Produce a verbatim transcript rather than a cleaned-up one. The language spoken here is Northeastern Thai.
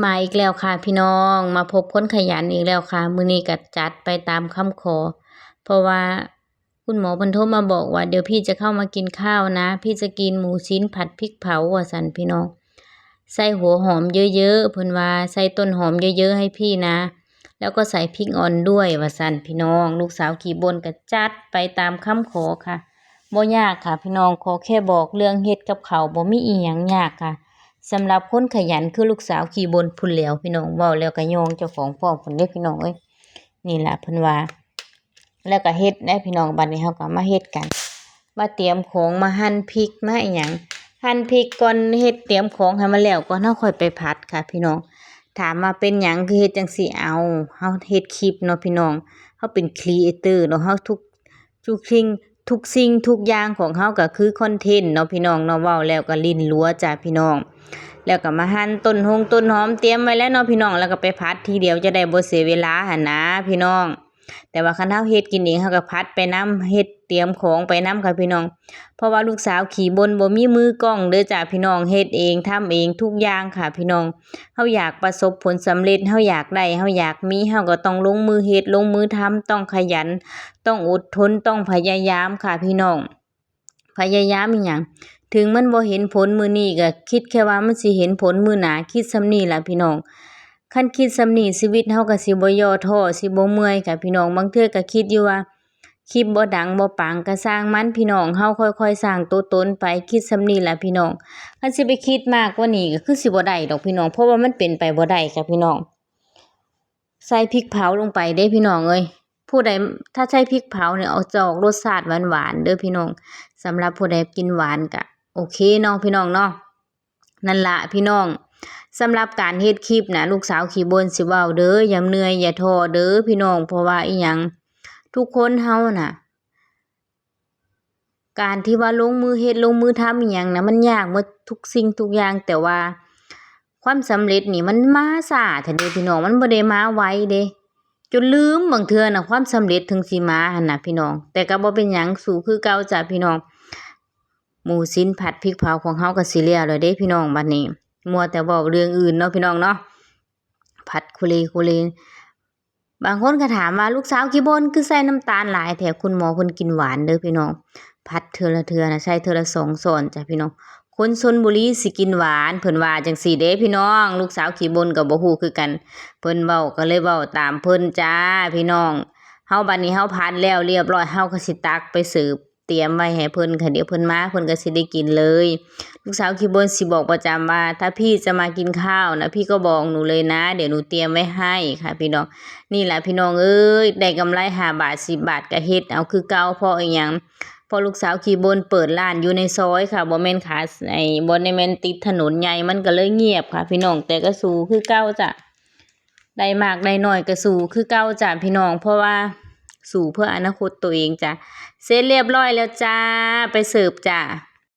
มาอีกแล้วค่ะพี่น้อง มาพบคนขยันอีกแล้วค่ะ มื้อนี้ก็จัดไปตามคำขอ เพราะว่าคุณหมอเพิ่นโทรมาบอกว่า "เดี๋ยวพี่จะเข้ามากินข้าวนะ พี่จะกินหมูชิ้นผัดพริกเผา" ว่าซั่นพี่น้อง "ใส่หัวหอมเยอะๆ" เพิ่นว่า "ใส่ต้นหอมเยอะๆให้พี่นะ แล้วก็ใส่พริกอ่อนด้วย" ว่าซั่นพี่น้อง ลูกสาวขี้บ่นก็จัดไปตามคำขอค่ะ บ่ยากค่ะพี่น้อง ขอแค่บอกเรื่องเฮ็ดกับข้าว บ่มีอิหยังยากค่ะ สำหรับคนขยันคือลูกสาวขี้บ่นพู้นแหล้วพี่น้อง เว้าแล้วก็ย่องเจ้าของพร้อมพู้นเด้พี่น้องเอ้ย นี่ล่ะเพิ่นว่า แล้วก็เฮ็ดได้พี่น้อง บัดนี้เฮาก็มาเฮ็ดกัน มาเตรียมของ มาหั่นพริก มาอิหยัง หั่นพริกก่อน เฮ็ดเตรียมของให้มันแล้วก่อน เฮาค่อยไปผัดค่ะพี่น้อง ถามว่าเป็นหยังคือเฮ็ดจั่งซี้ เอ้า เฮาเฮ็ดคลิปเนาะพี่น้อง เฮาเป็นครีเอเตอร์เนาะ เฮาทุก ทุกสิ่ง ทุกสิ่งทุกอย่างของเฮาก็คือคอนเทนต์เนาะพี่น้องเนาะ เว้าแล้วก็ลิ้นลัวจ้ะพี่น้อง แล้วก็มาหั่นต้นหงต้นหอมเตรียมไว้แล้วเนาะพี่น้อง แล้วก็ไปผัดทีเดียวจะได้บ่เสียเวลาหั้นนะพี่น้อง แต่ว่าคันเฮาเฮ็ดกินเอง เฮาก็ผัดไปนำ เฮ็ดเตรียมของไปนำค่ะพี่น้อง เพราะว่าลูกสาวขี้บ่นบ่มีมือกล้องเด้อจ้ะพี่น้อง เฮ็ดเองทำเองทุกอย่างค่ะพี่น้อง เฮาอยากประสบผลสำเร็จ เฮาอยากได้ เฮาอยากมี เฮาก็ต้องลงมือเฮ็ด ลงมือทำ ต้องขยัน ต้องอดทน ต้องพยายามค่ะพี่น้อง พยายามอิหยัง ถึงมันบ่เห็นผลมื้อนี้ก็คิดแค่ว่ามันสิเห็นผลมื้อหน้า คิดส่ำนี้ล่ะพี่น้อง คันคิดส่ำนี้ชีวิตเฮาก็สิบ่ย่อท้อ สิบ่เมื่อยค่ะพี่น้อง บางเทื่อก็คิดอยู่ว่า คลิปบ่ดังบ่ปังก็ซ่างมันพี่น้อง เฮาค่อยๆสร้างตัวตนไป คิดส่ำนี้ล่ะพี่น้อง คันสิไปคิดมากกว่านี้ก็คือสิบ่ได้ดอกพี่น้อง เพราะว่ามันเป็นไปบ่ได้ค่ะพี่น้อง ใส่พริกเผาลงไปเด้พี่น้องเอ้ย ผู้ใด ถ้าใส่พริกเผาเนี่ย ออก จะออกรสชาติหวานๆเด้อพี่น้อง สำหรับผู้ใดกินหวานก็โอเคเนาะพี่น้องเนาะ นั่นล่ะพี่น้อง สำหรับการเฮ็ดคลิปน่ะ ลูกสาวขี้บ่นสิเว้าเด้อ อย่าเหนื่อยอย่าท้อเด้อพี่น้อง เพราะว่าอิหยัง ทุกคนเฮาน่ะ การที่ว่าลงมือเฮ็ดลงมือทำอิหยังน่ะ มันยากหมดทุกสิ่งทุกอย่าง แต่ว่าความสำเร็จนี่มันมาช้าแท้เด้พี่น้อง มันบ่ได้มาไวเด้ จนลืมบางเทื่อน่ะ ความสำเร็จถึงสิมาหั้นน่ะพี่น้อง แต่ก็บ่เป็นหยัง สู้คือเก่าจ้ะพี่น้อง หมูชิ้นผัดพริกเผาของเฮาก็สิแล้วแล้วเด้พี่น้อง บัดนี้ มัวแต่เว้าเรื่องอื่นเนาะพี่น้องเนาะ ผัดคุเรคุเร บางคนก็ถามว่า "ลูกสาวขี้บ่นคือใส่น้ำตาลหลายแท้" คุณหมอเพิ่นกินหวานเด้อพี่น้อง ผัดเทื่อละเทื่อน่ะ ใส่เทื่อละสองช้อนจ้ะพี่น้อง คนชลบุรีสิกินหวาน เพิ่นว่าจั่งซี้เด้พี่น้อง ลูกสาวขี้บ่นก็บ่ฮู้คือกัน เพิ่นเว้าก็เลยเว้าตามเพิ่นจ้าพี่น้อง เฮาบัดนี้เฮาผัดแล้วเรียบร้อย เฮาก็สิตักไปเสิร์ฟ เตรียมไว้ให้เพิ่นค่ะ เดี๋ยวเพิ่นมาเพิ่นก็สิได้กินเลย ลูกสาวขี้บ่นสิบอกประจำว่า "ถ้าพี่จะมากินข้าวนะ พี่ก็บอกหนูเลยนะ เดี๋ยวหนูเตรียมไว้ให้" ค่ะพี่น้อง นี่ล่ะพี่น้องเอ้ย ได้กำไรห้าบาทสิบบาทก็เฮ็ดเอาคือเก่า เพราะอิหยัง เพราะลูกสาวขี้บ่นเปิดร้านอยู่ในซอยค่ะ บ่แม่นขา ไอ้ บ่ได้แม่นติดถนนใหญ่ มันก็เลยเงียบค่ะพี่น้อง แต่ก็สู้คือเก่าจ้ะ ได้มากได้น้อยก็สู้คือเก่าจ้ะพี่น้อง เพราะว่าสู้เพื่ออนาคตตัวเองจ้ะ เสร็จเรียบร้อยแล้วจ้า ไปเสิร์ฟจ้ะ